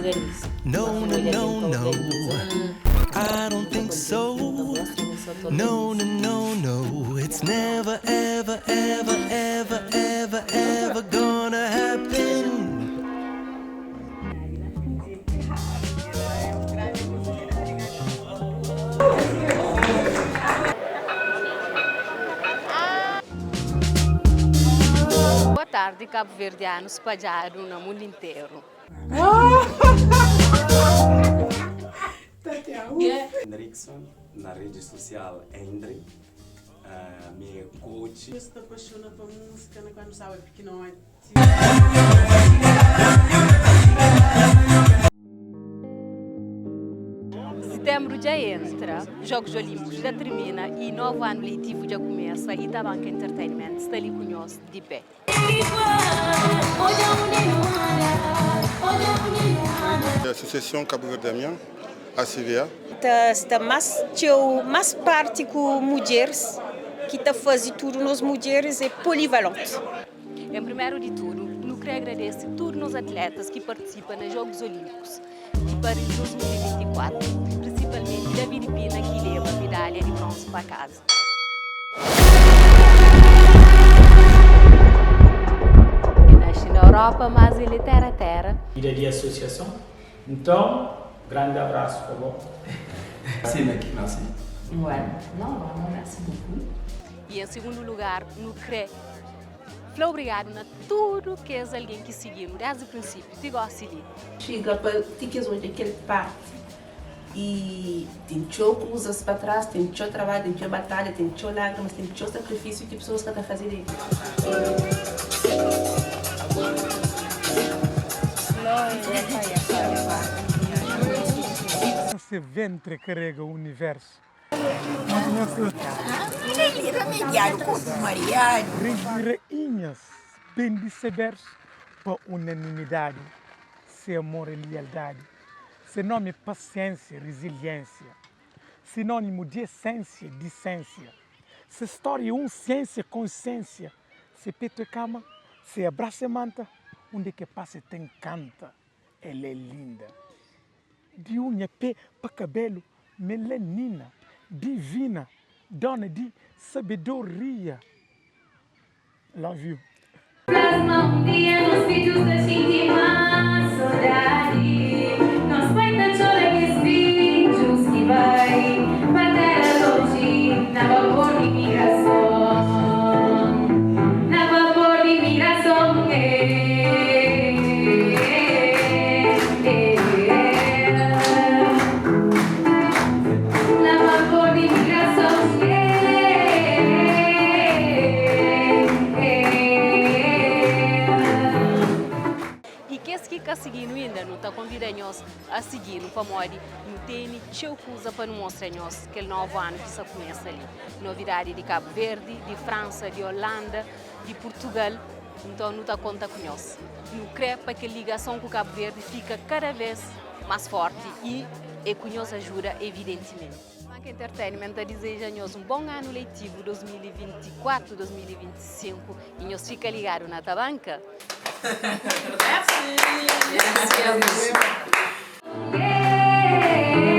Organiza. No, no, no, no. I don't think so. No, no, no, no. It's never, ever, ever, ever, ever, ever gonna happen. Boa tardi kabuverdianus spadjadu na mundu interu. Hendrickson na redi sosial Hendri, mi é coach. Nhos ta apaixona pa música na quando staba pikinoti. Setembru dja entra, Jogos Olímpicos dja termina y novu anu leitivu dja kumesa y Tabanka Entertainment sta li ku nhos di pé. Associação Cabo-Verdiana, ACVA. Ta sta más txeu, más parti ku mudjeris ki ta faze tudu. Nos mudjeris é polivalente. Em primeru di tudu, nu kre agradese tudu nos atletas ki partisipa na Jogos Olímpicos di Paris 2024, prinsipalmenti David Pina ki leba medalha di bronze pa kaza. El nasce na Europa, mas el é tera-tera. Vida di asosiason. Nton, grandi abrasu pa bo. Merci mec, merci. Ouais, non vraiment merci beaucoup. Y en segundu lugar, nu kre fla obrigadu na tudu kes algen ki sigi-nu desdi prinsipiu ti gosi li. Txiga pa ti kes odja kel parti y ten txeu kuzas pa tras, ten txeu trabadju, ten txeu batalha, ten txeu lagrimas, ten txeu sakrifisiu ki pesoas ka ta faze ideia. Se ventre karega universu. Reis i rainhas ben di se bersu pa unanimidadi, se amor é lialdadi, se nomi é pasiénsia, riziliénsia, sinónimu di esénsia, disénsia, se stória é un siénsia, konsiénsia, se petu é kama, se abrasu é manta, undi ke pasa e ta nkanta, el é linda. Di unha pé pa kabelu, melanina, divina, dona di sabedoria. Love you. Fla-s ma un dia nos fidjus ta xinti más sodadi. Nos pai ta txora kes fidjus ki bai pa téra lonji na vapor di migrason. Na vapor di migrason, eh, eh, eh. Na vapor di migrason, eh, eh, eh. I kes ki ka sigi-nu inda, nu ta konvida nhos a sigi-nu pamodi nu tene txeu kuza pa nu mostra nhos kel novu anu ki sta kumesa li. Novidadi di Kabu Verdi, di Fransa, di Olanda, di Purtugal, nton nu ta konta ku nhos. Nu kre pa kel ligason ku Kabu Verdi fika kada vês más fórti i é ku nhos ajuda evidentimenti. Banka Entertainment ta dizeja nhos un bon anu leitivu 2024, 2025 i nhos fika ligadu na Tabanka! Merci! Merci a vous! Yeah.